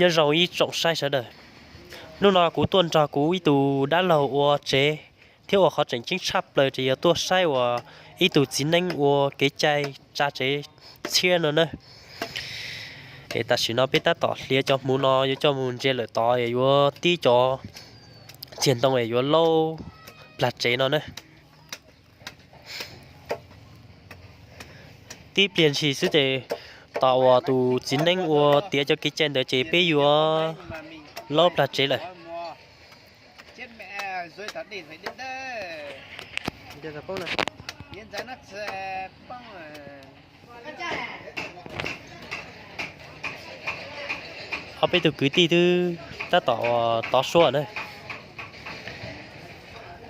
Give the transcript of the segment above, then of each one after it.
Nyob zoo ib tsoom saib sawv daws, hnub no kuv tuaj nrog kuv ib tug dab laug ua tsev, thiab uas qhov tseem ceeb tshaj plaws ces yog tuaj saib uas ib tug txiv neeb ua kev cai tsa tsev tshiab no na. Es tam sim no peb tab tom hliav cov hmuv no yuav coj mus ntsia lawm tod es yuav tib cov txiag ntoo es yuav laub plag tsev no na. Tib pliag ntshis xwb ces tos uas tus txiv neeb ua tiav cov kev cai ntawd ces peb yuav laub plag tsev lawm. Ob peb tug kwv tij twb tab tom tov suab na.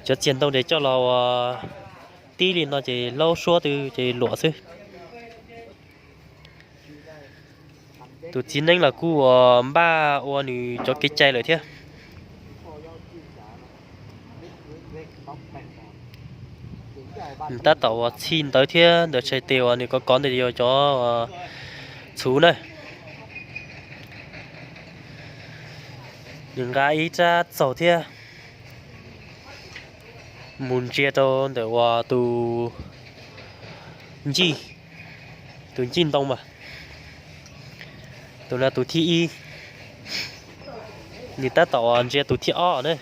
Cov txiag ntoo ces coj los uas tib li no ces laub suab twb ces luam xwb. Tus txiv neeb los kuj uas npaj ua nws cov kev cai lawm thiab. Nws tab tom uas txhij ntawv thiab ntawd tshais tes uas nws kov kov ntawd yog cov txhuv na. Nws nqa ib rab txaug thiab mus ntsia rau ntawm uas tus ncij, tus ncij ntoo mas. Tus no tus thib ib, nws tab tom uas ntsia tus thib ob na.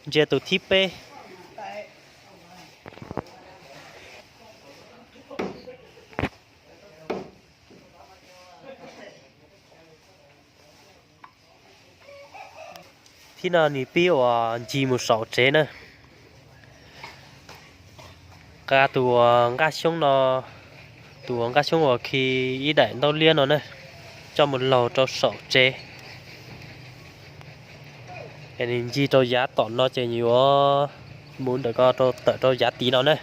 Ntsia tus thib peb. Thib no nws pib uas ncig mus saum tsev na. Nqa tus uas nqaj xyoob no, tus uas nqaj xyoob uas khi ib daim ntaub liab no na, coj mus laug rau saum tsev. Es nws ncig rau yav tom no ces yuav mus ntawm ko rau tawm rau yav tid no na.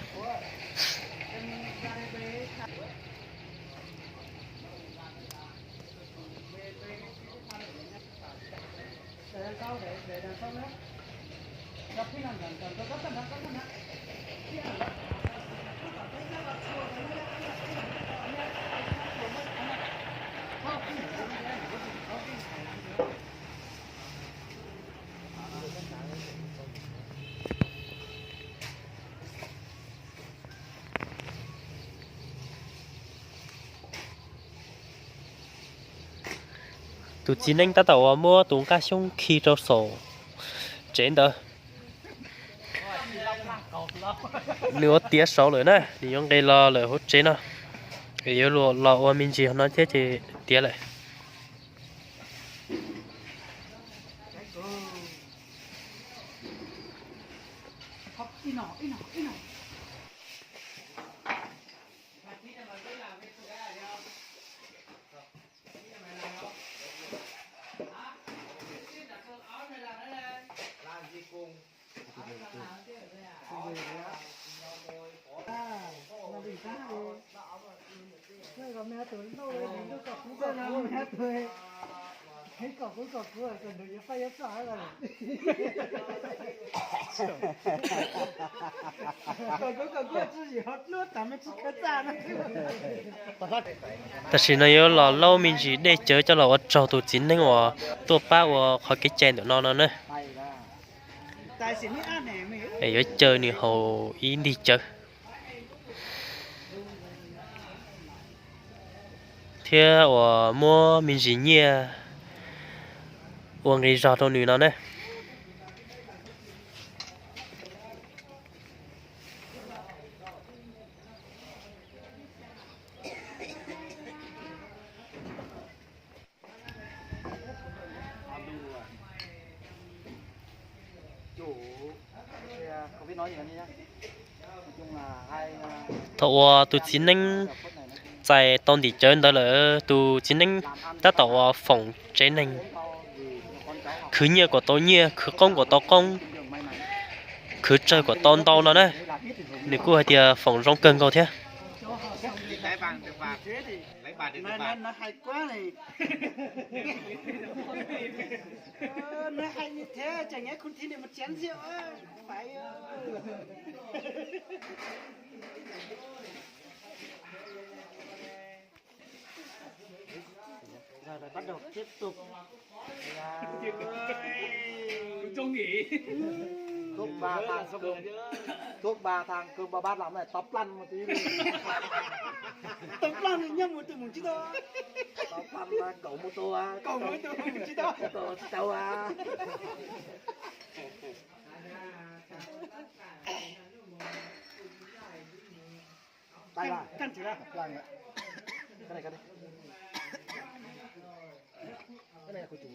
Tus txiv neeb tab tom uas muab tus nqaj xyoob khi rau saum tsev ntawd. Nws ua tiav saud lawm na, nws yuav nqis los lawm hauv tsev no. Yuav los ua me ntsis no thiab ces tiav lawm. Tam sim no yuav los laub me ntsis dej cawv coj los ua tsaug tus txiv neeb uas tuaj pab ua qhov kev cai ntawm no no na. Yuav caw nws haus ib ntig cawv thiab uas muab me ntsis nyiaj ua nqi zog rau nws no na. Thaum uas tus txiv neeb txais tau ntim cawv ntawd lawm, tus txiv neeb tab tom uas foom tsev neeg, khwv nyiaj kom tau nyiaj, khwv qoob kom tau qoob, khwv tsawg kom tau ntau no na. Nws kuj hais tias foom zoo kawg nkaus thiab. Nói, nói hay quá này. Ờ, nói hay như thế, chẳng nhẽ không thi được một chén rượu á. Phải. Rồi, rồi bắt đầu tiếp tục. Thuốc ba thằng, thuốc ba thằng cơm ba bát lắm này, tao plăn một tí đi. Tao plăn thì nhâm một tụi mùng chứ tao. Tao plăn là cậu mô tô à. Cậu mô tô mùng chứ tao. Cậu mô tô à. Đây là. Cắt, cắt thử ra. Cái này cắt đi. Cái này là của chủ.